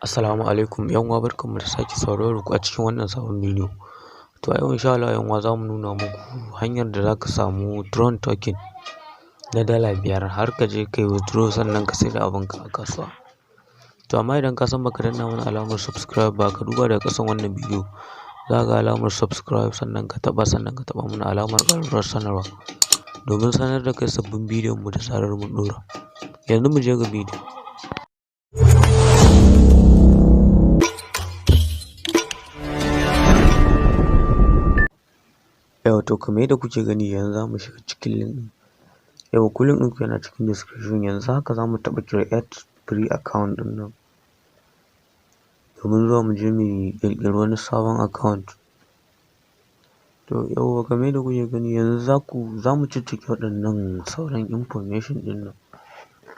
Assalamu alaikum ƴan uwa, barkanmu da sake sauraron ku a cikin wannan sabon bidiyo. To a yau insha Allah ƴan uwa zamu nuna muku hanyar da zaka samu Tron token na $5 har ka je kai withdraw sannan ka saida abunka a kasuwa. To amma idan ka san baka danna mana alamar subscribe ba, ka duba daga ƙasan wannan bidiyo za ka ga alamar subscribe, sannan ka taɓa, sannan ka taɓa mana alamar ƙararrawar sanarwa domin sanar da kai sabbin bidiyon mu da zarar mun ɗora. Yanzu mu je ga bidiyo. Yawwa, to kamar yadda kuke gani, yanzu zamu shiga cikin link ɗin. Yawwa, ko link ɗin yana cikin description. Yanzu haka zamu taɓa create free account ɗin nan domin zuwa mu je mu ƙirƙiri wani sabon account. To yawwa, kamar yadda kuke gani, yanzu zamu ciccike waɗannan sauran information ɗin nan,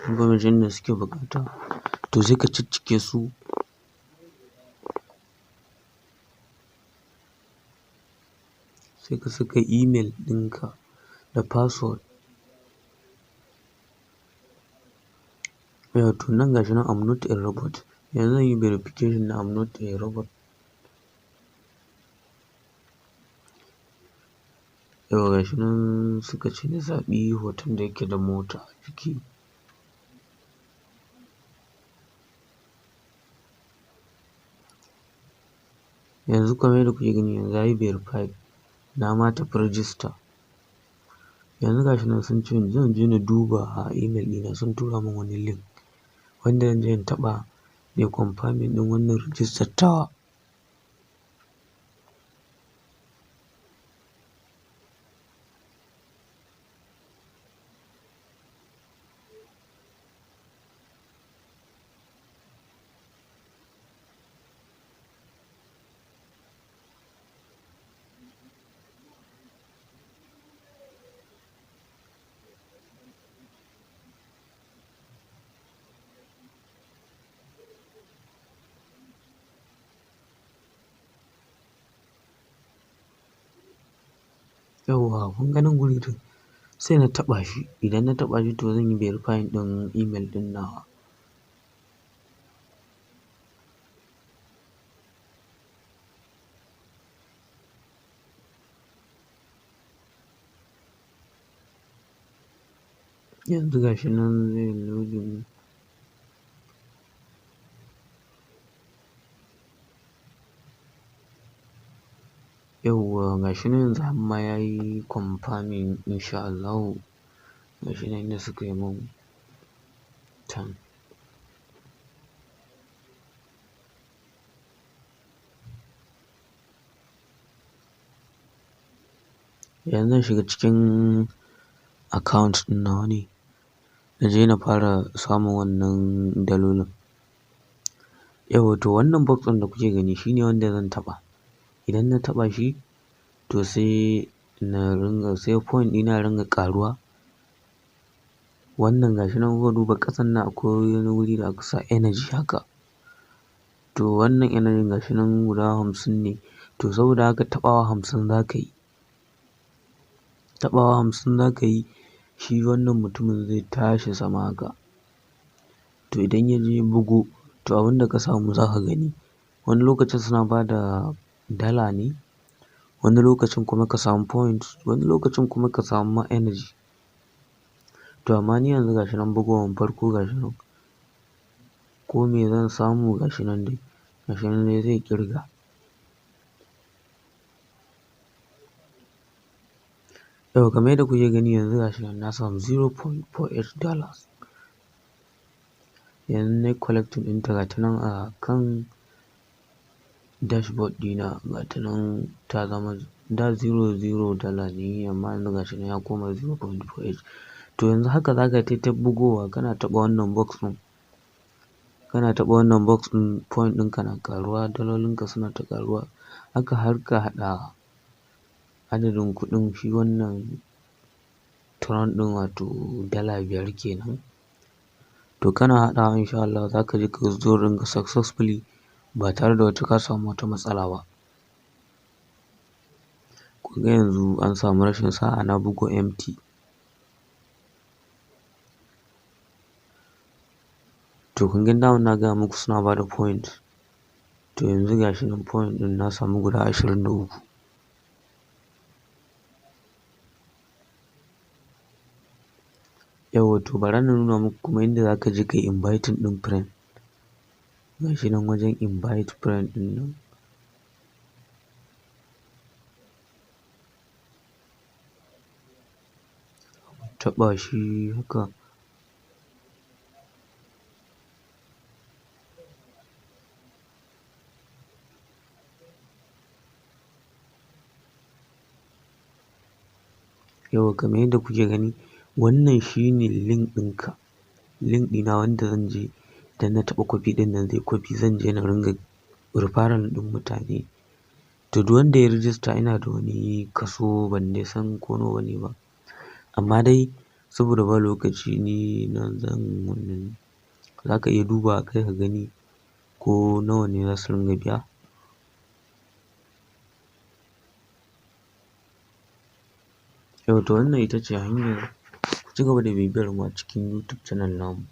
information da suke buƙata. To sai ka ciccike su, sai ka saka email ɗinka da password. Yawwa, to nan gashi nan "I'm not a robot". Yanzu zan yi verification na I'm not a robot. Yawwa, gashi nan suka ce na zaɓi hoton da yake da mota a ciki. Yanzu kamar yadda kuke gani, yanzu yayi verified, na ma tafi register. Yanzu gashi nan sun ce zan je na duba a email ɗina, sun tura min wani link wanda zan je in taɓa nayi confirming ɗin wannan register tawa. Yawwa, kun ga nan guri ɗin, sai na taɓa shi. Idan na taɓa shi, to zan yi verifying ɗin email ɗin nawa. Yanzu gashi nan zai loading. Yawwa, gashi nan yanzu har ma yayi confirming insha Allahu. Gashi nan inda suka yi mun time. Yanzu zan shiga cikin account ɗin nawa ne, na je na fara samun wannan dalolin. Yawwa, to wannan box ɗin da kuke gani shine wanda zan taɓa. Idan na taɓa shi, to sai na ringa sai point ɗina ya ringa ƙaruwa. Wannan gashi nan, kuka duba ƙasan nan akwai wani wuri da aka sa energy haka. To wannan energy gashi nan guda 50 ne. To saboda haka taɓawa 50 za ka yi. Taɓawa 50 za ka yi, shi wannan mutumin zai tashi sama haka. To idan ya je ya bugo, to abin da ka samu za ka gani. Wani lokacin suna bada dala ne, wani lokacin kuma ka samu point, wani lokacin kuma ka samu ma energy. To amma ni yanzu gashi nan bugowan farko gashi nan. Ko me zan samu gashi nan dai, gashi nan dai zai ƙirga. Yawwa, kamar yadda kuke gani, yanzu gashi nan na samu $0.48. Yanzu nayi collecting ɗinta, gata nan a kan dashboard ɗina, gata nan ta zama da 00 dala ne, amma yanzu gashi nan ya koma 0.48. To yanzu haka za ka ta bugowa kana taɓa wannan box ɗin. Kana taɓa wannan box ɗin, point ɗinka na ƙaruwa, dalolinka suna ta ƙaruwa. Haka har ka haɗa adadin kuɗin shi wannan Tron ɗin, wato $5 kenan. To kana haɗawa, insha Allahu za ka je ka withdraw ɗinka successfully ba tare da wata ka samu wata matsala ba. Kun ga yanzu an samu rashin sa'a, na bugo empty. To To kun ga daman na gaya muku suna bada point. To yanzu ga shi nan point ɗin na samu guda 23. Yawwa, to bara na nuna muku kuma inda za ka je ka yi inviting ɗin friend. Ga shi nan wajen invite friend ɗin nan. Taɓa shi haka. Yawwa, kamar yadda kuke gani, wannan shine link ɗinka. Link ɗina wanda zan je idan na taɓa copy ɗin nan zai copy, zan je na ringa referral ɗin mutane. To duk wanda ya register ina da wani kaso, ban dai san ko nawa ne ba. Amma dai saboda ba lokaci ni nan zan wannan, za ka iya dubawa kai ka gani ko nawa ne za su ringa biya. Yawwa, to wannan ita ce hanyar. Ku ci gaba da bibiyar mu a cikin YouTube channel namu.